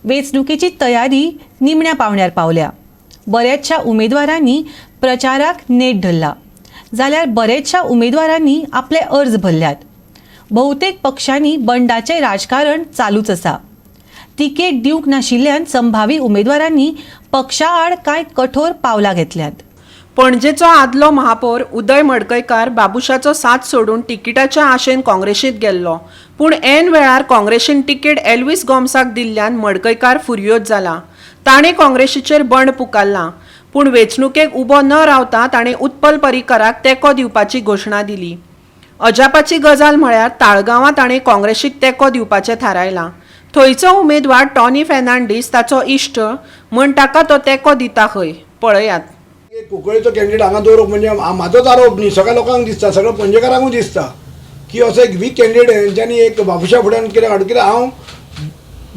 वेंचणुकेची तयारी निमण्या पावंड्यार पावल्या. बऱ्याचशा उमेदवारांनी प्रचाराक नेट धरला, जाल्यार बऱ्याचशा उमेदवारांनी आपले अर्ज भरल्यात. बहुतेक पक्षांनी बंडाचें राजकारण चालूच आसा. तिकेट दिवंक नाशिल्ल्यान संभावी उमेदवारांनी पक्षा आड कांय कठोर पावलां घेतल्यांत. पणजेचो आदलो महापौर उदय मडकयकार बाबुशाचो साथ सोडून तिकिटाच्या आशेन काँग्रेसीत गेल्लो, पूण ऐन वेळार काँग्रेसीन तिकेट एल्वीस गोम्साक दिल्ल्यान मडकयकार फुर्योज जाला. ताणें काँग्रेसीचेर बंड पुकारलां, पूण वेंचणुकेक उबो न रावता ताणें उत्पल पर्रीकराक तेंको दिवपाची घोशणा दिली. अजापाची गजाल म्हळ्यार ताळगांवां ताणें काँग्रेसीक तेंको दिवपाचें थारायलां. थंयचो उमेदवार टॉनी फेर्नांडीस ताचो इश्ट म्हण ताका तो तेंको दिता खंय. पळयात. एक कुंकळीचो कॅन्डिडेट हांगा दवरप म्हणजे म्हाजोच आरोप न्ही, सगळ्या लोकांक दिसता, सगळ्या पणजेकारांकूय दिसता की असो एक वीक कॅन्डिडेट हेंच्यांनी एक बाबुशा फुड्यान कित्याक हाडूं. कित्याक हांव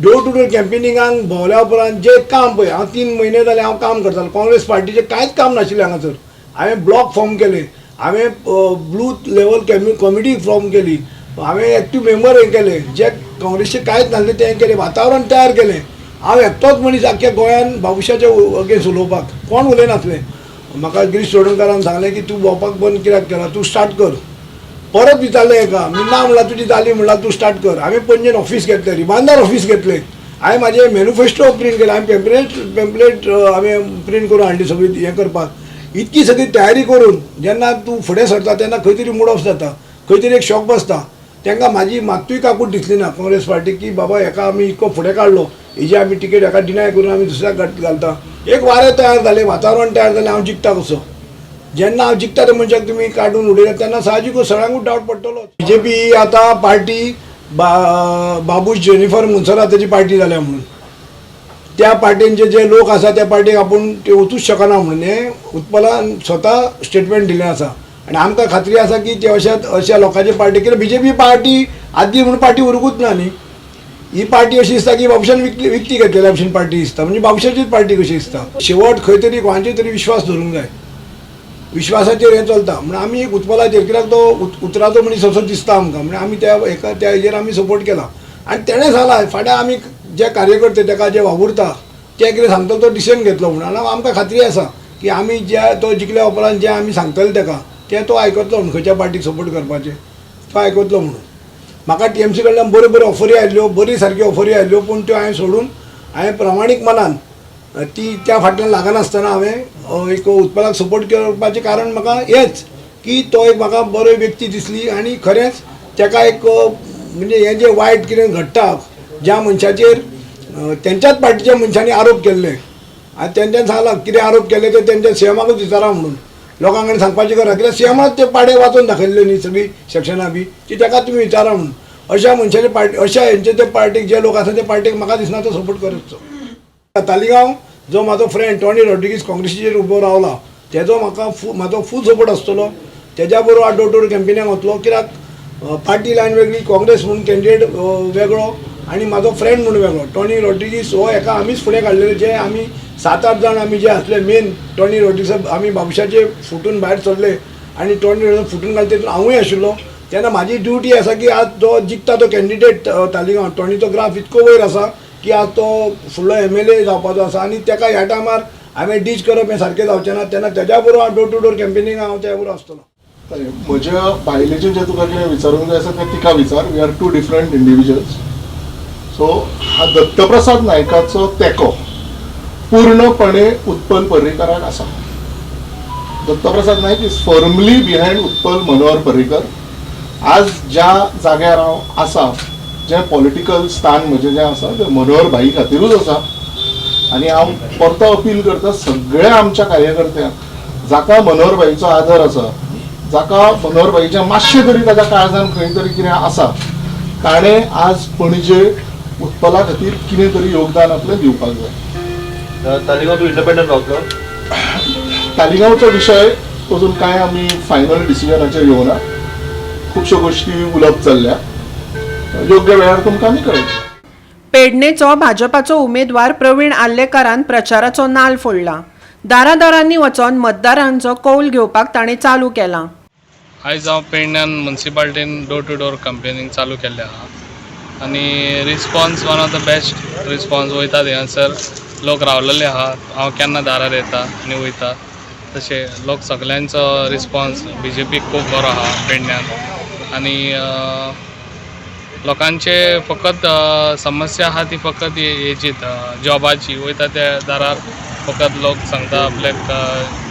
डोर टू डोर कॅम्पेनिंगाक भोंवल्या उपरांत जें काम पळय, हांव 3 म्हयने जाले हांव काम करतालो. काँग्रेस पार्टीचें कांयच काम नाशिल्लें हांगासर. हांवें ब्लॉक फॉर्म केले, हांवें बूथ लेवल कॉमिटी फॉर्म केली, हांवें एक्टीव मेंबर हें केले. जे काँग्रेसचें कांयच नासलें तें हें केलें, वातावरण तयार केलें. हांव एकटोच मनीस आख्ख्या गोंयान बाबुशाच्या अगेन्स्ट उलोवपाक, कोण उलयनासलें. म्हाका गिरीश चोडणकारान सांगलें की तूं भोंवपाक बंद कित्याक केला, तूं स्टार्ट कर. परत विचारलें हेका मी, ना म्हणल्यार तुजी जाली म्हणल्यार तूं स्टार्ट कर. हांवें पणजेन ऑफीस घेतलें, रिबांदार ऑफीस घेतलें. हांवें म्हाजें मॅनिफेस्टो प्रिंट केलें, हांवें पेम्पलेट हांवें प्रिंट करून हाडली सगळी हें करपाक. इतकी सगळी तयारी करून जेन्ना तूं फुडें सरता तेन्ना खंय तरी मूड ऑफ जाता, खंय तरी एक शॉक बसता. तांकां म्हाजी मात्तूय काकूट दिसली ना काँग्रेस पार्टीक की बाबा हेका आमी इतको फुडें काडलो, हेजी आमी टिकेट हेका डिनाय करून आमी दुसऱ्याक घालता. एक वारें तयार जालें, वातावरण तयार जालें, हांव जिखता कसो. जेन्ना हांव जिखता त्या मनशाक तुमी काडून उडयता तेन्ना साहजिकूच सगळ्यांकूच डावट पडटलो. बीजेपी ही आतां पार्टी बाबूश जेनिफर मुन्सराताची पार्टी जाल्या म्हणून त्या पार्टींचे जे लोक आसा त्या पार्टीक आपूण ते वचूंक शकना म्हणून हें उत्पलान स्वता स्टेटमेंट दिलें आसा. आनी आमकां खात्री आसा की ते अशा लोकांची पार्टी, कित्याक बीजेपी पार्टी आदली म्हणून पार्टी उरूंकूच ना न्ही. ही पार्टी अशी दिसता की बाबुशान विकली, विकती घेतलेल्या भशेन पार्टी दिसता, म्हणजे बाबुशाचीच पार्टी कशी दिसता. शेवट खंय तरी कोणाचेर तरी विश्वास धरूंक जाय, विश्वासाचेर हें चलता. म्हणून आमी एक उत्पलाचेर, कित्याक तो उतराचो मनीस असो दिसता आमकां, म्हणून आमी त्या हेका त्या हेजेर आमी सपोर्ट केला. आनी तेणें सांगलां फाल्यां आमी जे कार्यकर्ते तेका जे वावुरता ते कितें सांगता तो डिसिजन घेतलो म्हणून. आनी आमकां खात्री आसा की आमी जे तो जिखल्या उपरांत जें आमी सांगतले तेका तें तो आयकतलो म्हणून, खंयच्या पार्टीक सपोर्ट करपाचें तो आयकतलो म्हणून. म्हाका टीएमसी कडल्यान बऱ्यो बऱ्यो ऑफरी आयल्यो, बरी सारक्यो ऑफरी आयल्यो, पूण त्यो हांवें सोडून हांवें प्रामाणीक मनान ती त्या फाटल्यान लागनासतना हांवें एक उत्पलाक सपोर्ट करपाचें कारण म्हाका हेंच की तो एक म्हाका बरो व्यक्ती दिसली. आनी खरेंच तेका एक म्हणजे हें जें वायट कितें घडटा, ज्या मनशाचेर तेंच्याच पार्टीच्या मनशांनी आरोप केल्ले आनी तेंच्यान सांगलां कितें आरोप केले ते तेंच्या सीएमाकूच विचारा म्हणून, लोकां कडेन सांगपाची गरज, कित्याक सीएमाक ते पाडे वाचून दाखयल्ले न्ही सगळी सेक्शनां बी ती तेका तुमी विचारा म्हणून. अशा मनशाच्या पार्टी, अशा हेंचे ते पार्टीक जे लोक आसा त्या पार्टीक म्हाका दिसना तो सपोर्ट करचो. तालिगांव जो म्हाजो फ्रेंड टॉनी रॉड्रिगीस काँग्रेसीचेर उबो रावला, तेजो म्हाका म्हाजो फूल सपोर्ट आसतलो. तेज्या बरोबर डोर टू डोर कॅम्पेनाक वतलो, कित्याक पार्टी लायन वेगळी, काँग्रेस म्हणून कॅन्डिडेट वेगळो आनी म्हाजो फ्रेंड म्हणून वेगळो. टॉनी रॉड्रिगीस हो हेका आमीच फुडें काडलेले, जे आमी सात आठ जाण आमी जे आसले मेन टॉनी रॉड्रिगीस, आमी बाबुशाचे फुटून भायर सरले आनी टॉनी रॉड्रिगीस फुटून घालते तितून हांवूय आशिल्लो. तेन्ना म्हाजी ड्युटी आसा की आज जो जिखता तो कॅन्डिडेट तालिगांव टॉनीचो ग्राफ इतको वयर आसा की आज तो फुडलो एमएलए जावपाचो आसा आनी तेका ह्या टायमार हांवें डीच करप हें सारकें जावचें ना. तेन्ना तेज्या बरोबर डोर टू डोर कॅम्पेनींग हांव त्या बरोबर आसतलो. म्हज्या बायलेचें जें तुका कितें विचारूंक जाय आसा तें तिका विचार. We are two different individuals. So हा दत्तप्रसाद नायकाचो तेंको पूर्णपणे उत्पल पर्रीकराक आसा. Dattaprasad Naik is firmly behind Utpal Manohar Parrikar. आज ज्या जाग्यार हांव आसा, जें पॉलिटिकल स्थान म्हजें जें आसा तें मनोहर भाई खातीरूच आसा. आनी हांव परतो अपील करता सगळ्या आमच्या कार्यकर्त्यांक, जाका मनोहर भाईचो आदर आसा, जाका मनोहर भाईचें मातशें तरी ताच्या काळजान खंय तरी कितें आसा, ताणें आज पणजे उत्पला खातीर कितें तरी योगदान आपलें दिवपाक जाय. तालिगांव तूं इंडिपेंडंट रावतलो? तालिगांवचो विशय अजून कांय आमी फायनल डिसिजनाचेर येवना. खुबश्यो गोश्टी उलोवप चल्ल्या. योग्य वेळार तुमकां आमी कळयतले. पेडणेचो भाजपाचो उमेदवार प्रवीण आर्लेकारान प्रचाराचो नाल फोडला. दारादारांनी वचोन मतदारांचो कौल घेवपाक ताणें चालू केलां. आयज हांव पेडण्यान मुन्सिपाल्टीन डोर टू डोर कंपेनींग चालू केल्लें आहा. आनी response one of the best response. वयता थंयसर लोक रावलेले आहा, हांव केन्ना दारार येता आनी वयता तशें लोक सगल्यांचो रिस्पोन्स बीजेपीक खूब बरो आहा पेडण्यान. आनी लोकांचे फकत समस्या आहा ती फकत हेजीच, जॉबाची. वयता त्या दारार फकत लोक सांगता आपल्याक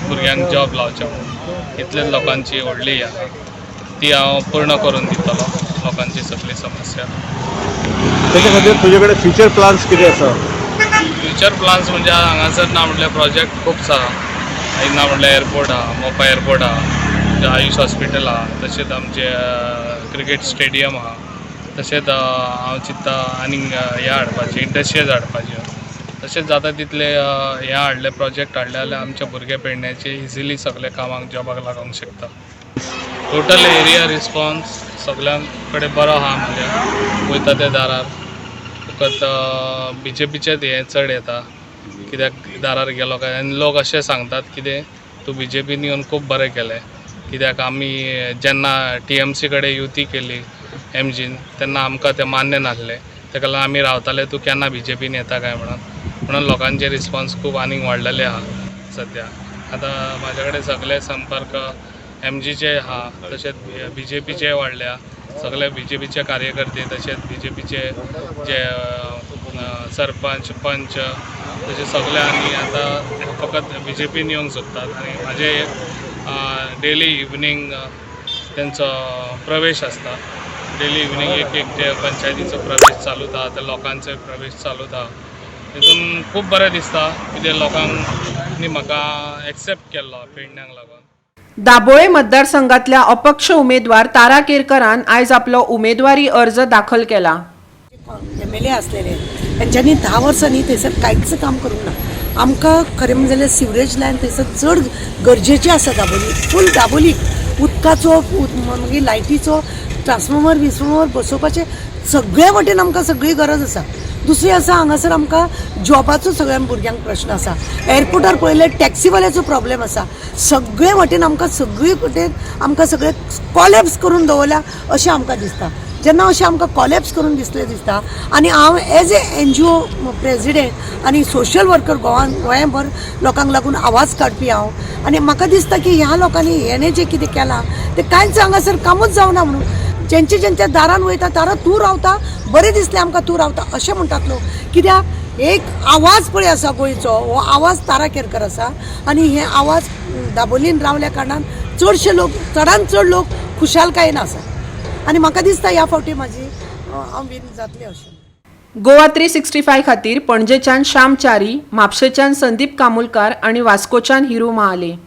भुरग्यांक जॉब लावचे म्हणून. इतलेच लोकांची व्हडली ही आहा, ती हांव पूर्ण करून दितलो लोकांची सगळी समस्या. तेच्या खातीर तुजे कडेन फ्युचर प्लान्स कितें आसा? फ्युचर प्लान्स म्हणजे हांगासर ना म्हटल्यार प्रोजेक्ट खूब आसा. एक ना म्हटल्यार एअरपोर्ट आहा, मोपा एअरपोर्ट आहा, आयुश हॉस्पिटल आहा, तशेंच आमचे क्रिकेट स्टेडियम आहा. तशेंच हांव चिंत्ता आनीक हें हाडपाचें, इंडस्ट्रीज हाडपाच्यो. तशेंच जाता तितले हें हाडले, प्रोजेक्ट हाडले जाल्यार आमचे भुरगे पेडण्याचे इजिली सगळे कामाक जॉबाक लागूंक शकता. टोटल एरिया रिस्पॉन्स सगळ्यां कडेन बरो आहा. म्हणजे वयता त्या दारार फकत बीजेपीचेच हें चड येता, कित्याक दारार गेलो काय आनी लोक अशें सांगतात कितें तूं बीजेपीन येवन खूब बरें केलें, कित्याक आमी जेन्ना टीएमसी कडेन युती केली एमजीन तेन्ना आमकां तें मान्य नासलें, ताका लागून आमी रावताले तूं केन्ना बीजेपीन येता काय म्हणून. म्हणून लोकांचे रिस्पोन्स खूब आनीक वाडलेले आहा सद्या. आतां म्हाज्या कडेन सगळे संपर्क एमजीचे आहा, तशेंच बीजेपीचे वाडल्या. सगळे बीजेपीचे कार्यकर्ते तशेंच बीजेपीचे जे सरपंच, पंच तशें सगळे आनी आतां फकत बीजेपीन येवंक सोदतात. आनी म्हाजे डेली इवनींग तेंचो प्रवेश आसता. डेली इवनींग एक एक जे पंचायतीचो प्रवेश चालूच आहा, त्या लोकांचो प्रवेश चालूच आहा. तितून खूब बरें दिसता कितें लोकांनी म्हाका एक्सेप्ट केल्लो पेडण्यांक लागून. दाबोळे मतदारसंघातल्या अपक्ष उमेदवार तारा केरकरान आयज आपलो उमेदवारी अर्ज दाखल केला. एमएलए आसलेले तेंच्यांनी 10 वर्सांनी थंयसर कांयच काम करूंक ना. आमकां खरें म्हणलें जाल्यार सिवरेज लायन थंयसर चड गरजेची आसा. दाबोली फूल दाबोलीक उदकाचो, मागीर लायटीचो ट्रान्सफॉर्मर बिन्सफॉर्मर बसोवपाचे सगळे वटेन आमकां सगळी गरज आसा. दुसरी आसा, हांगासर आमकां जॉबाचो सगळ्या भुरग्यांक प्रश्न आसा. एअरपोर्टार पळयल्यार टॅक्सीवाल्याचो प्रॉब्लेम आसा. सगळे वटेन आमकां, सगळी वटेन आमकां सगळे कॉलेप्स करून दवरल्या अशें आमकां दिसता. जेन्ना अशें आमकां कॉलेप्स करून दिसलें दिसता आनी हांव as a NGO president आनी सोशल वर्कर, गोवान गोंयभर लोकांक लागून आवाज काडपी हांव, आनी म्हाका दिसता की ह्या लोकांनी हेणें जें कितें केलां तें कांयच हांगासर कामूच जावना. म्हणून जेंचे जेंच्या दारान वयता, तारा तूं रावता, बरें दिसलें आमकां तूं रावता अशें म्हणटात लोक. कित्याक एक आवाज पळय आसा गोंयचो, हो आवाज तारा केरकर आसा आनी हे आवाज दाबोलीन रावल्या कारणान चडशे लोक, चडान चड लोक खुशालकायेन आसा आनी म्हाका दिसता ह्या फावटी म्हाजी हांव वीन जातलें अशें. गोवा 365 खातीर पणजेच्यान श्याम च्यारी, म्हापशेच्यान संदीप कामुलकार आनी वास्कोच्यान हिरू महाले.